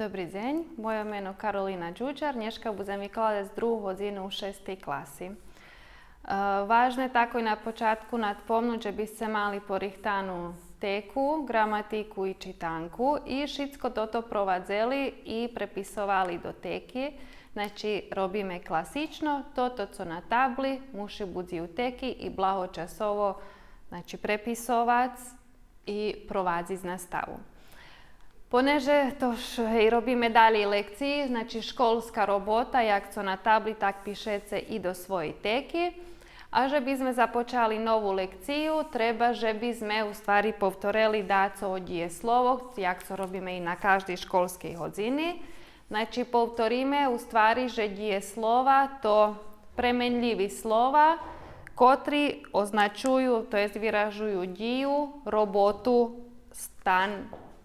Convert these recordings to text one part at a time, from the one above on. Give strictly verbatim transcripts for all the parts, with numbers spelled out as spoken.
Добри дзень, мойо мено Каролина Джуджар, нєшка будзем викладац другу годзину у шестей класи. Е, важне такой на початку надпомнуц же би сце мали порихтану теку, ґраматику и читанку и шицко тото провадзели и преписовали до теки. Значи, робиме класично, тото цо на табли муши буц и у теки и благочасово, значи, преписовац и провадзиц наставу. Понеже то ш-, гей, робиме далєй лекциї, значи школска робота, як цо на табли, так пишеце и до своєй теки. А же би зме започали нову лекцию, треба же би зме у ствари повторели дацо о дїєсловох, як цо робиме и на каждей школскей годзини. Значи, повториме у ствари же дїєслова то пременлїви слова, котри означую, то єст виражую дїю, роботу, стан,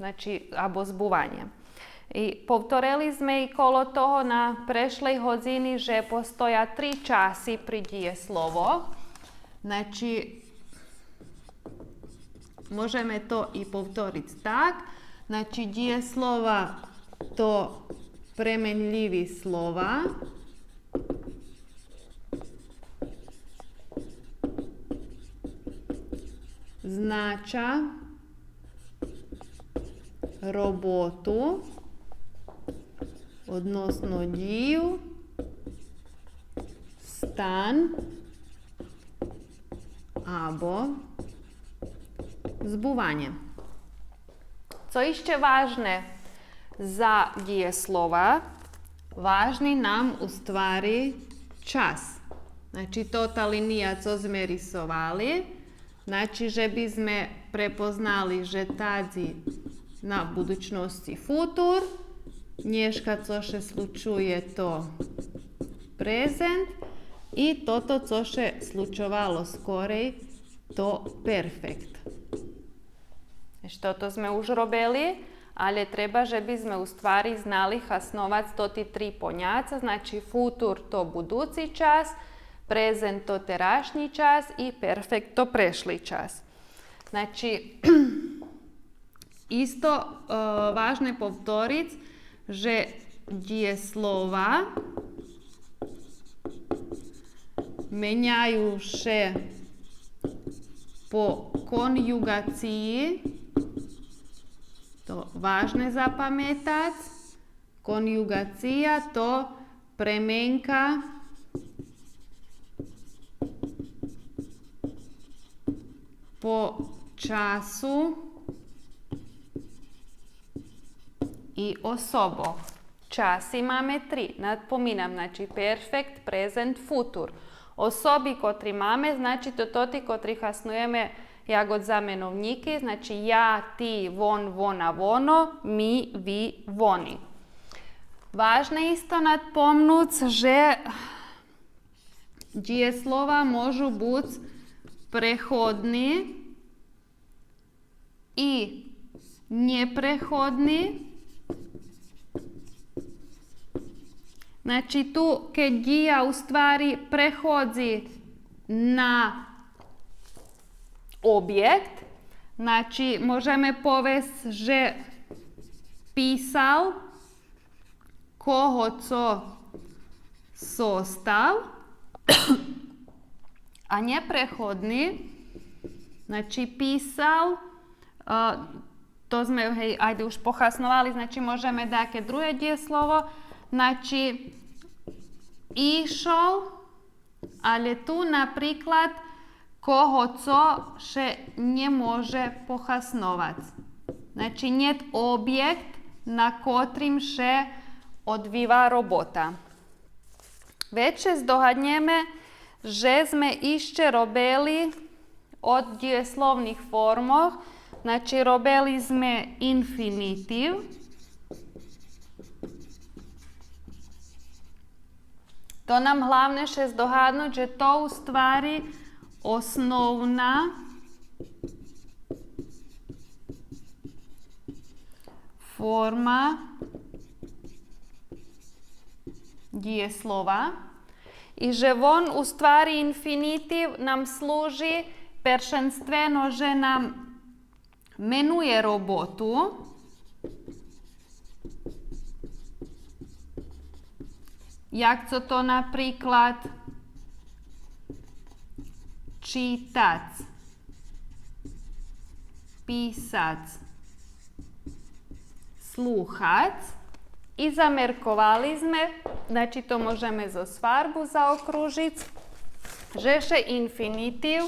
значи, або збуванє. И повторели зме и коло того на прешлей годзини же постоя три часи при дїєсловох. Значи, можеме то и повториц так. Значи, дїєслова то пременлїви слова. Знача роботу, односно дїю, стан або збуванє. Цо ище важне за дїєслова, важни нам у ствари час. Значи, тота линия цо зме рисовали, значи же би зме препознали же тадзи на будучносци футур, нєшка цо ше случує то презент и тото цо ше случовало скорей то перфект. Значи, тото зме уж робели, алє треба же би зме у ствари знали хасновац тоти три поняца, значи футур то будуци час, презент то терашнї час и перфект то прешли час. Значи, исто, е, важне повториц же дїєслова меняю ше по конюґациї, то важне запаметац, конюґация то пременка по часу и особох. Часи маме три. Надпоминам, значи, перфект, презент, футур. Особи котри маме, значи, то тоти котри хаснуєме як од заменовнїки, значи, я, ти, вон, вона, воно, ми, ви, вони. Важне исто надпомнуц же дїєслова можу буц преходни и нєпреходни. Значи, ту, кед дїя у ствари преходзи на обєкт, значи, можеме повесц же писал кого цо состав, а нєпреходни, значи, писал, е, то зме, гей, айде уж похасновали, значи, можеме даяке друге дїєслово, значи, ишол, алє ту, наприклад, кого цо ше нє може похасновац. Значи, нєт обєкт на котрим ше одвива робота. Вец ше здогаднєме же зме ище робели од дїєсловних формох, значи, робели зме инфинитив. То нам главне ше здогаднуц же то у ствари основна форма дїєслова и же вон у ствари инфинитив нам служи першенствено же нам менує роботу, Як цо то, наприклад, читац, писац, слухац. И замерковали зме, значи, то можеме зоз фарбу заокружиц, же ше инфинитив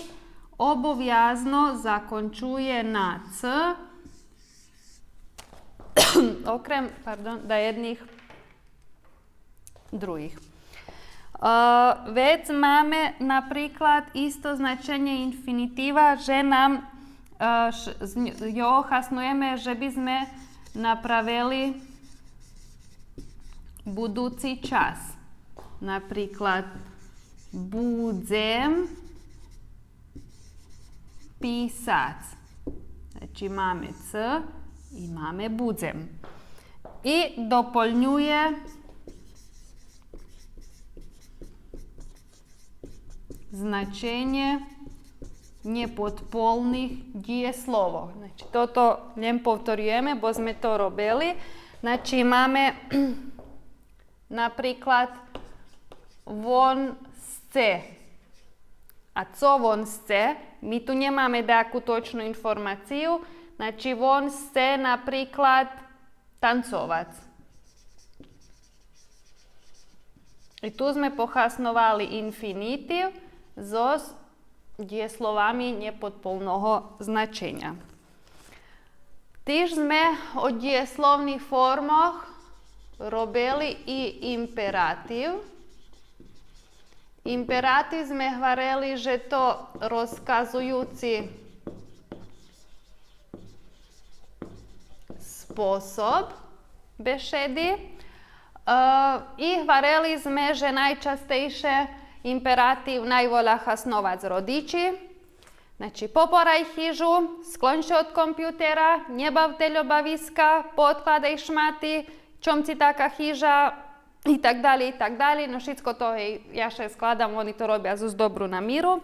обовязно закончує на ц, окрем, пардон, даєдних других. Е, вец маме, наприклад, исто значенє инфинитива, же нам, е, ш-, з ню-, його хаснуєме же би зме направели будуци час. Наприклад, будзем писац. Значи, маме ц и маме будзем. И дополнює значенє нєподполних дїєсловох. Значи, тото лєм повторюєме, бо зме то робели. Значи, маме, наприклад, вон сце. А цо вон сце? Ми ту нємаме даяку точну информацию. Значи, вон сце, наприклад, танцовац. И ту зме похасновали инфинитив зоз дїєсловами нєподполного значеня. Тиж зме о дїєсловних формох робели и императив. Императив зме гварели же то розказуюци способ бешеди. Е, и гварели зме же найчастейше императив найволя хасновац родичи. Значи, попорай хижу, склон ше од компютера, нє бав тельо бависка, поодкладай шмати, чом ци така хижа, и так далєй, и так далєй. Но, шицко то, гей, я ше складам, вони то робя зоз добру намиру.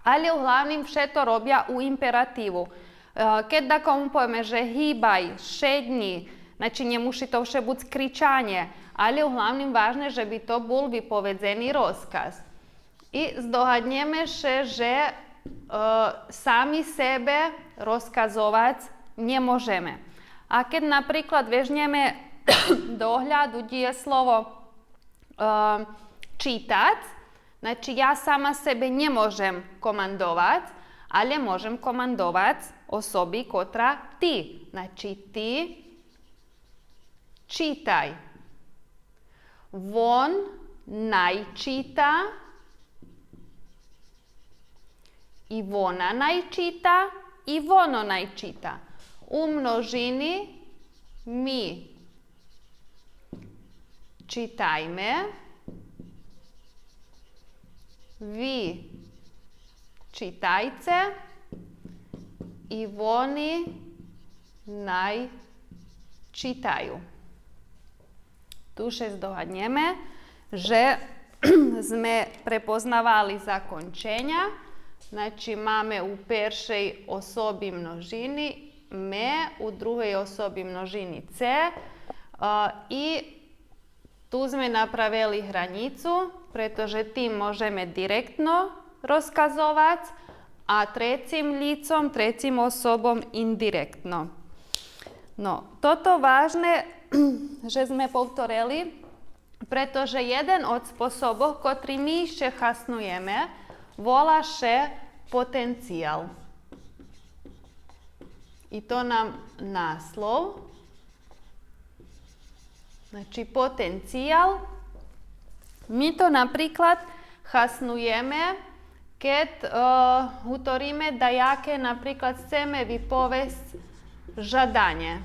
Але углавним вше то робя у императиву. Е, кед дакому повеме же гибай, шеднї, значи, нє муши то вше буц кричанє, але углавним важне же би то бул виповедзени розказ. И здогаднєме ше же, е, сами себе розказовац нє можеме. А кед, наприклад, вежнєме до огляду дїєслово, е, читац, значи, я сама себе нє можем командовац, але можем командовац особи котра ти. Значи, ти читай. Вон най чита, и вона най чита, и воно най чита. У множини ми читайме, ви читайце, и вони най читаю. Ту ше здогаднєме же зме препознавали законченя. Значи, маме у першей особи множини ме, у другей особи множини це, а, и ту зме направели гранїцу, прето же тим можеме директно розказовац, а трецим лїцом, трецим особом индиректно. Но, тото важне же зме повторели, прето же єден од способох котри ми ище хаснуєме вола ше потенциял. И то нам наслов. Значи, потенциял. Ми то, наприклад, хаснуєме кед, е, гуториме даяке, наприклад, сцеме виповесц жаданє.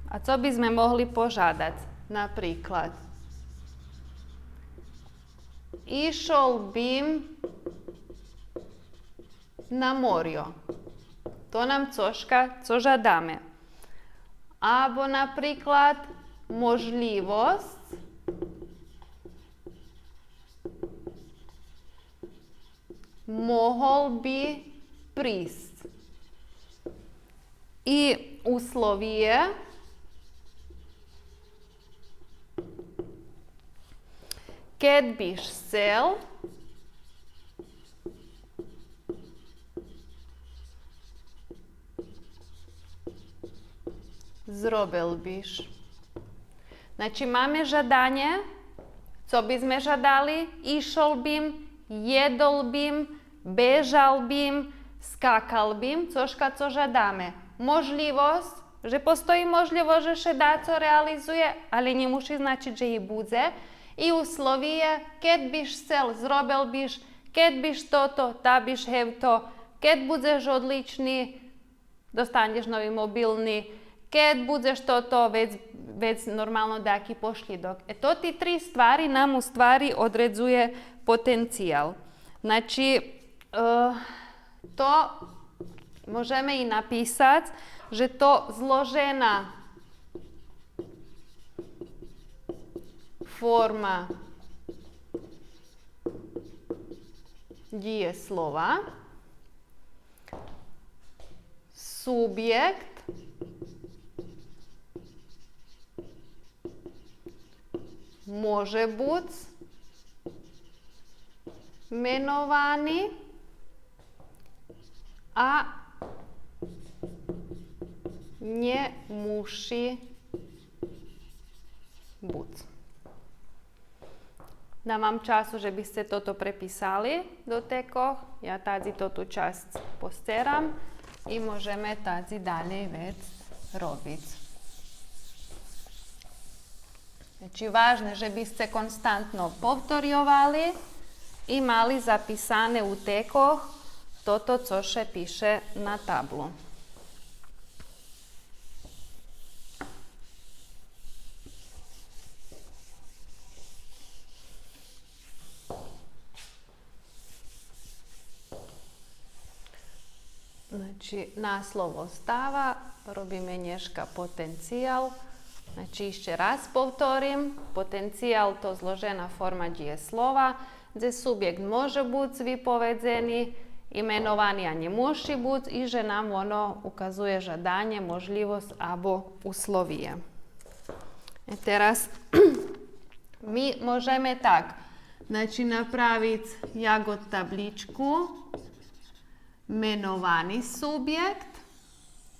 А цо би зме могли пожадац? Наприклад, ишол бим на морйо. То нам цошка цо жадаме. Або, наприклад, можлївосц, могол би присц. И условиє, Кед биш сцел, зробел биш. Значи, маме жаданє, цо би зме жадали? Ишол бим, єдол бим, бежал бим, скакал бим, цошка цо жадаме. Можлївосц, же постої можлївосц же ше дацо реализує, але нє муши значиц же и будзе. И условиє, кед биш сцел, зробел биш, кед биш тото, та биш гевто, кед будзеш одлични, достанєш нови мобилни, кед будзеш тото, вец, вец нормално даяки пошлїдок. Е, тоти три ствари нам у ствари одредзує потенциял. Значи, е, то можеме и написац же то зложена форма дїєслова. Субєкт може буц меновани, а нє муши буц. Дам вам часу же би сце тото преписали до текох. Я тадзи тоту часц посцерам и можеме тадзи далєй вец робиц. Значи, важне же би сце константно повторйовали и мали записане у текох тото цо ше пише на таблу. Значи, наслов остава, робиме нєшка потенциял. Значи, ище раз повторим, потенциял то зложена форма дїєслова, дзе субєкт може буц виповедзени, именовани, а нє муши буц, и же нам воно указує жаданє, можлївосц або условиє. Е, тераз ми можеме так, значи, направиц як од табличку, меновани субєкт,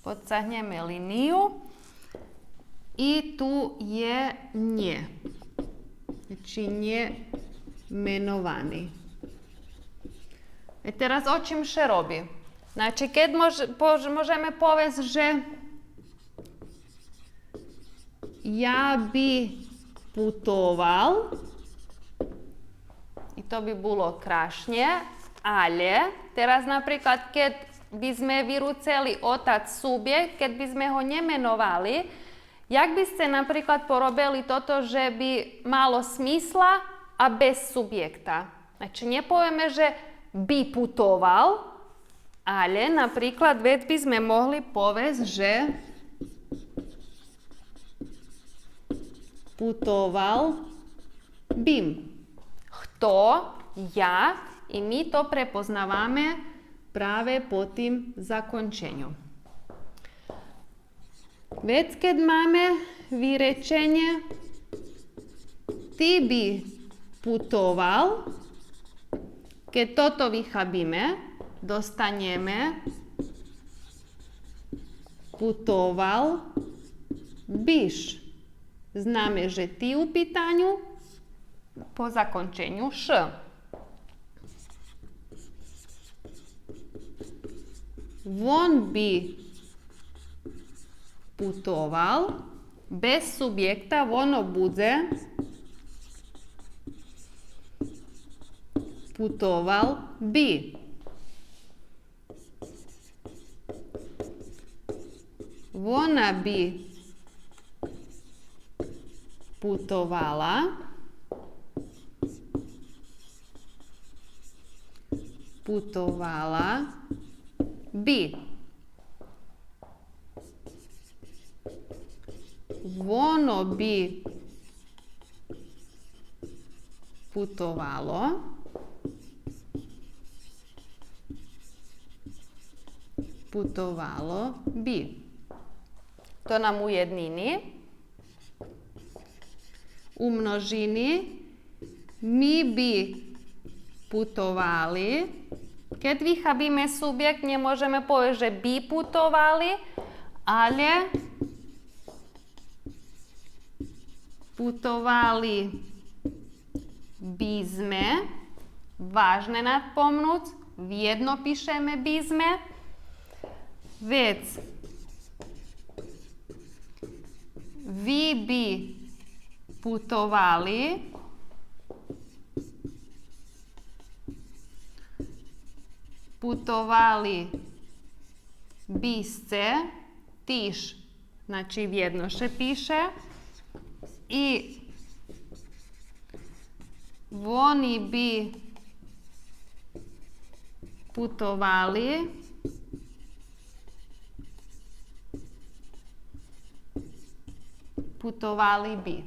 подцагнєме линию и ту є нє. Значи, нє меновани. Е, тераз о чим ше роби? Значи, кед мож-, пож-, можеме повесц же я би путовал. И то би було крашнє, алє тераз, наприклад, кед би зме вируцели отац субєкт, кед би зме го нє меновали, як би сце, наприклад, поробели тото же би мало смисла, а без субєкта? Значи, нє повеме же би путовал, алє, наприклад, вец би зме могли повесц же путовал бим. Хто? Я. И ми то препознаваме праве по тим законченю. Вец кед маме виреченє ти би путовал, кед тото вихабиме, достанєме путовал биш. Знаме же ти у питаню по законченю ш. Вон би путовал. Без субєкта воно будзе путовал би. Вона би путовала. Путовала би. Воно би путовало. Путовало би. То нам у єднини. у множини, ми би путовали. Кед вихабиме субєкт, нє можеме повесц же би путовали, алє путовали би зме. Важне напомнуц, вєдно пишеме би зме. Вец, ви би путовали, путовали би сце, тиж, значи, вєдно ше пише. И вони би путовали, путовали би.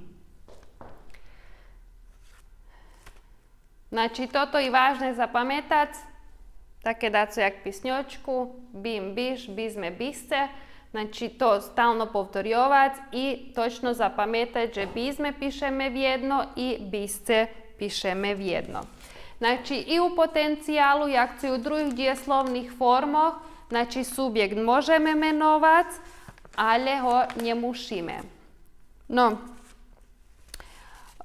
Значи, тото и важне запаметац, таке дацо як писньочку, бим, биш, би зме, би сце. Значи, то стално повторйовац и точно запаметац же би зме пишеме вєдно и би сце пишеме вєдно. Значи, и у потенциялу, як цо и у других дїєсловних формох, значи, субєкт можеме меновац, алє го нє мушиме. Но,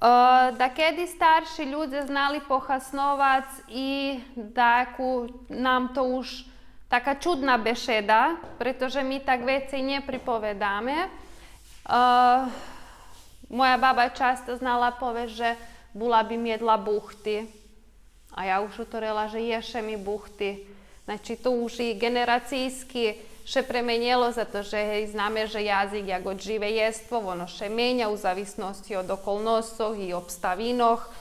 Е, дакеди старши людзе знали похасновац и таку, нам то уж така чудна бешеда, прето же ми так вецей нє приповедаме. Е, моя баба часто знала повесц же була бим єдла бухти. А я уж уторела же є ше ми бухти. Значи, то уж и ґенерацийски ше пременєло, зато же, гей, знаме же язик як одж живе єство, воно ше меня у зависносци од околносцох и обставинох,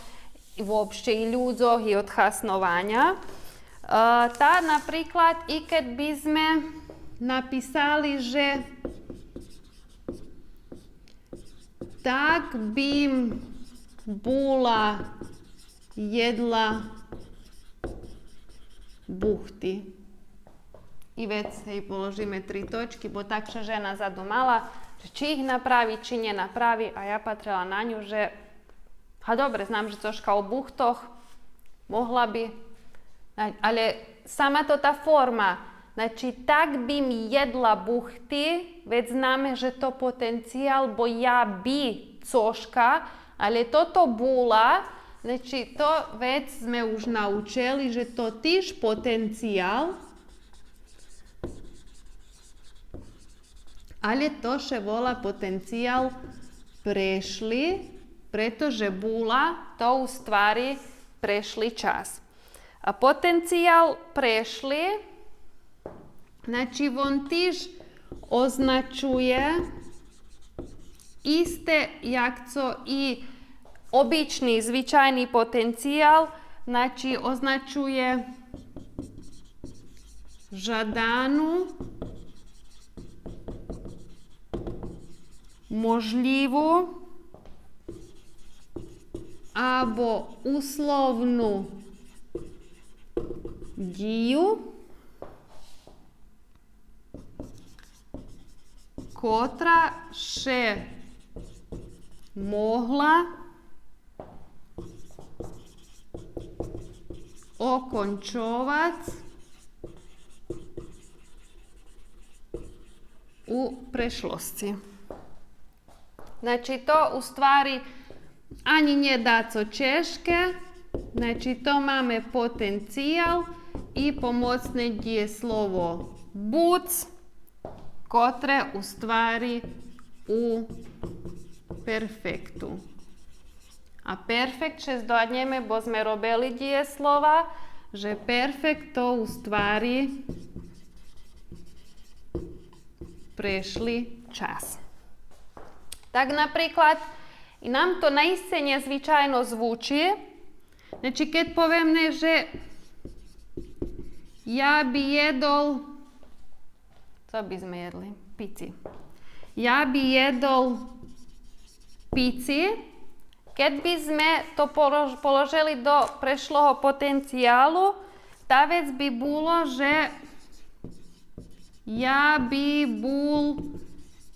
и вообще и людзох, и од хаснованя. Е, та, наприклад, и кед би зме написали же так бим була єдла бухти. И вец, гей, положиме три точки, бо так ше жена задумала, же чи их направи, чи нє направи, а я патрела на ню, же, га, добре, знам же цошка о бухтох, могла би, а, алє сама тота форма, значи, так бим єдла бухти, вец знаме же то потенциял, бо я би цошка, алє тото була, значи, то вец зме уж научели, же то тиж потенциял, алє то ше вола потенциял прешли, прето же була, то у ствари прешли час. А потенциял прешли, значи, вон тиж означує исте як цо и обични, звичайни потенциял, значи, означує жадану, можлїву або условну дїю, котра ше могла окончовац у прешлосци. Значи, то у ствари анї нє дацо чежке. Значи, то маме потенциял и помоцне дїєслово буц, котре у ствари у перфекту. А перфект ше здогаднєме, бо зме робели дїєслова, же перфект то у ствари прешли час. Так, наприклад, и нам то наисце нєзвичайно звучи. Значи, кед повеме же я би єдол, цо би зме єдли? Пици. Я би єдол пици. Кед би зме то полож-, положели до прешлого потенциялу, та вец би було же я би бул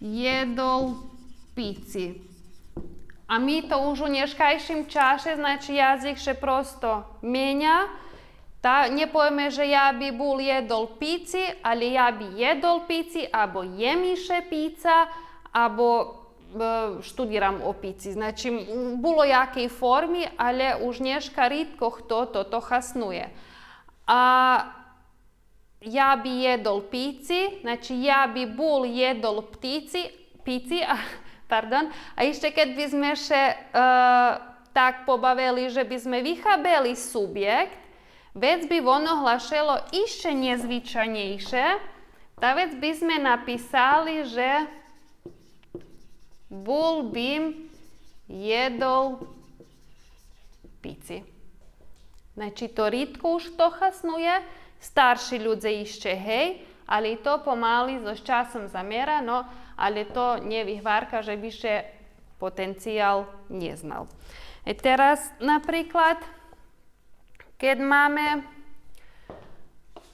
єдол пици. А ми то уж у нєшкайшим чаше, значи, язик ше просто меня. Та нє повеме же я би бул єдол пици, але я би єдол пици, або є ми ше пица, або, е, штудирам о пици. Значи, м, було якей форми, але уж нєшка ридко хто тото хаснує. А я би єдол пици, значи, я би бул єдол птици, пици, а, пардон, а ище кед би зме ше, е, так побавели же би зме вихабели субєкт, вец би воно глашело ище нєзвичайнєйше, та вец би зме написали же бул бим єдол пици. Значи, то ридко уж хто хаснує, старши людзе ище гей, але и то помали зоз часом замера, но, але то нє вигварка же би ше потенциял нє знал. Е, тераз, наприклад, кед маме,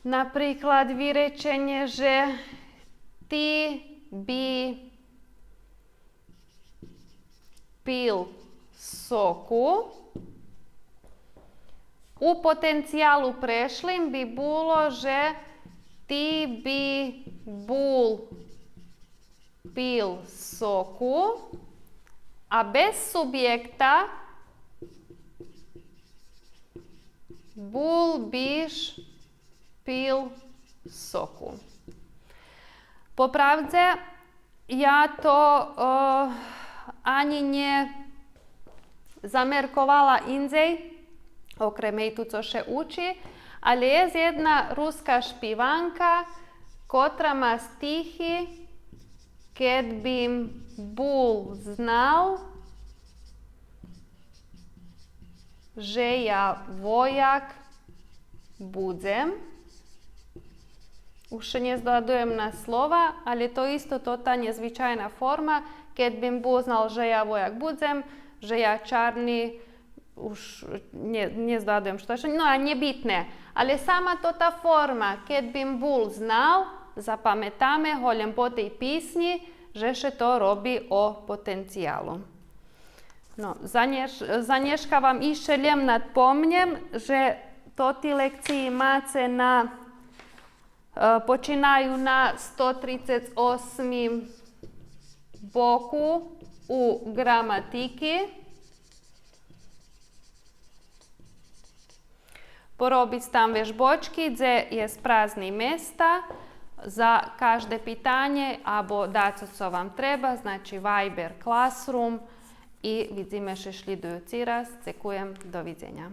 наприклад, виреченє же ти би пил соку, у потенциялу прешлим би було же ти би бул пил соку, а без субєкта бул биш пил соку. По правдзе, я то, е, анї нє замерковала индзей, окрем гей ту цо ше учи, але єст єдна руска шпиванка, котра ма стихи: Кед бим бул знал же я вояк будзем. Уж ше нє здогадуєм на слова, але то исто тота нєзвичайна форма. Кед бим бул знал же я вояк будзем, же я чарни, уж нє, нє здогадуєм што ше, но, а нєбитне. Але сама тота форма, кед бим бул знал, запаметаме голєм по тей писнї же ше то роби о потенциялу. Но, за нєш-, за нєшка вам ище лєм надпомнєм же тоти лекциї маце на, е, починаю на сто трицец осмим боку у ґраматики. Поробиц там вежбочки, дзе єст празни места за кажде питанє або дацо цо вам треба, значи Viber, Classroom, и видзиме ше шлїдуюци раз. Дзекуєм, до видзеня.